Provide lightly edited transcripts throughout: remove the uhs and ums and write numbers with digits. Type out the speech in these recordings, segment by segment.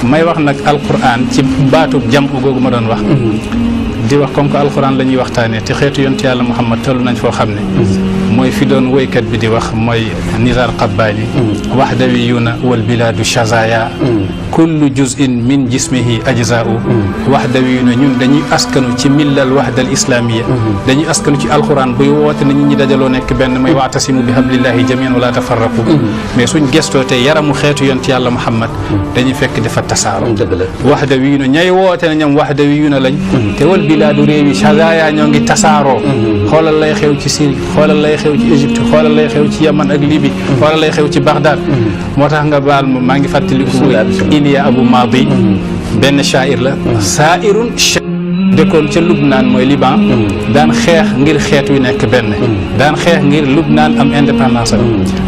may wax nag alquran ci baatub jam googu ma doon wax di wax comme que alquran la ñuy waxtaanee te xeetu yonent yàlla Muhammad tollu nañ foo xam ne mooy fi doon woykat bi di wax mooy Nizar Qabbaani wahdawiyuna wal biladu shazaya kullu juz'in min jismihi ajza'u wahdawiyuna ñun dañuy askanu ci millal wahdal islamiyya dañuy askanu ci alquran buy woote na ñi dajaloo nekk benn may wa'tasimu bi hablillahi jami'an wala tafarraqu mais suñ gestoo te yaramu xeetu yonent yàlla Muhammad dañuy fekk dafa tasaaro wahdawiyuna ñay woote na ñoom wahdawiyuna lañ te wal bilaadu réew yi shazaya ñoo ngi tasaaroo xoolal lay xew ci Syrie xoolal lay xew ci Égypte xoolal lay xew ci Yaman ak Libye xoolal lay xew ci Bagdad moo tax nga baal ma maa ngi fàttaliku Iliya Abu Maadi benn shaa'ir la saa'irun dëkkoon ca Lubnaan mooy Liban daan xeex ngir xeet wi nekk benn daan xeex ngir Lubnaan am indépendance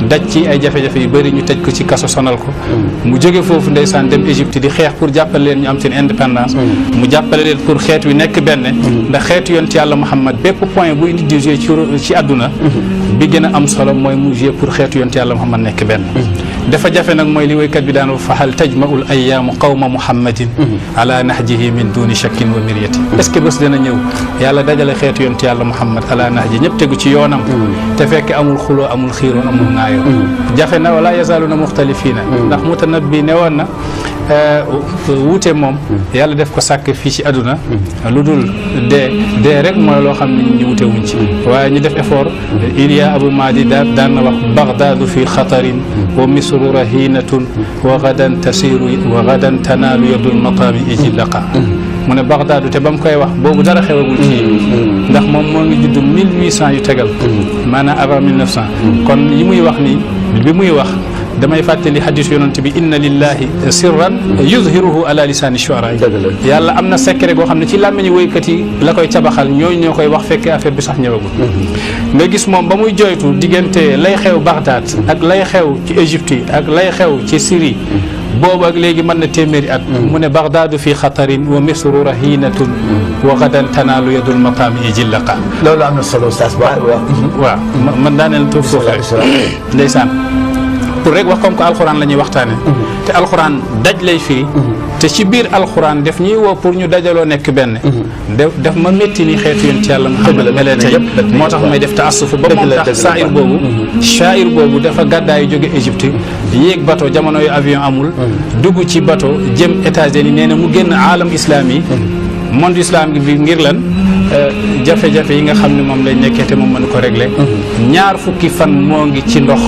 daj ci ay jafe-jafe yu bëri ñu tëj ko ci kaso sonal ko mu jóge foofu ndeysaan dem Égypte di xeex pour jàppale leen ñu am seen indépendance mu jàppale leen pour xeet wi nekk benn ndax xeetu yonent yàlla Muhammad bépp point buy nit di joué ci àdduna bi gën a am solo mooy mu joué pour xeetu yonent yàlla Muhammad nekk benn dafa jafe nag mooy li woykat bi daan fa hal tajma'ul ayyaamu qawma Muhammadin ala nahjihi min duni shakkin wa miryati est-ce que bés dana ñëw yàlla dajale xeetu yonent yàlla Muhammad ala nahji ñëpp tegu ci yoonam te fekk amul xuloo amul xiiroo amul ŋaayoo jafe na wala yazaaluna muxtalifiina ndax mutanabbi ne woon na wuute moom yàlla def ko sàkk fii ci àdduna lu dul dee rek mooy loo xam ne ñu wuute wuñ ci waaye ñu def effort Iliya Abu Maadi daan na wax Bagdaadu fi xatarin wa misru rahinatun wa gadan tasiru wa gadan tanaalu yadul maqaami ijillaqa mu ne Bagdaadu te ba mu koy wax boobu dara xewagul ci ndax moom moo ngi judd 1800 yu tegal maanaam avant 1900 kon yi muy wax ni bi muy wax damay fàttali xadisu yonent bi inna lillahi sirran yuzhiruhu ala lisaani shuara yàlla am na secret goo xam ne ci làmmiñu woykat yi la koy cabaxal ñooñu ñoo koy wax fekkee affaire bi sax ñëwagul nga gis moom ba muy joytu diggante lay xew Bagdad ak lay xew ci Égypte ak lay xew ci Syrie boobu ak léegi mën na téeméeri at mu ne Bagdaadu fi xatarin wa misru rahinatun wa gadan tanaalu yadul maqaami ijillaqa loolu am na solo Oustaz waaw man daaneel tuuf suuf rek ndeysaan pour rek wax comme que alxuraan la ñuy waxtaane te alxuraan daj lay firi te ci biir alxuraan def ñuy woo pour ñu dajaloo nekk benn def ma métti ni xeetu yonent yàlla Muhammad melee tey moo tax may def taassufu ba moom tax shaa'ir boobu dafa gàddaayu jóge Égypte yéeg bateau jamono yu avion amul dugg ci bateau jëm États-Unis nee na mu génn aalam islami monde islam bi ngir lan jafe-jafe yi nga xam ne moom lay nekkee te moom mën ko régler ñaar fukki fan moo ngi ci ndox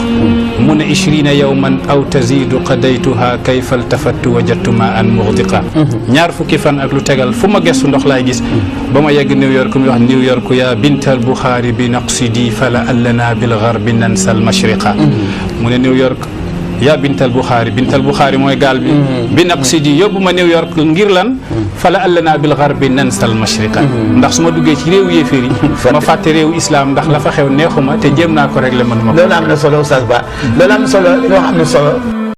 mu ne 20 yawman aw tazidu qadaytuha kayfa iltafattu wajadtu ma an mughdiqa ñaar fukki fan ak lu tegal fu ma gestu ndox laay gis ba ma yegg New York mi wax New York ya bintal Bukhari bi naqsidi fala allana bil gharbi nansal mashriqa mu ne New York yaa bintal Bukhari mooy gaal bi bi naqsidi yóbbu ma New York ngir lan fala allana bil gharbi nansal mashriqa ndax su ma duggee ci réew yéeféer yi ma fàtte réewu islam ndax la fa xew neexuma te jéem naa ko régler man ma loolu am na solo Oustaz Ba loolu am na solo li nga wax am na solo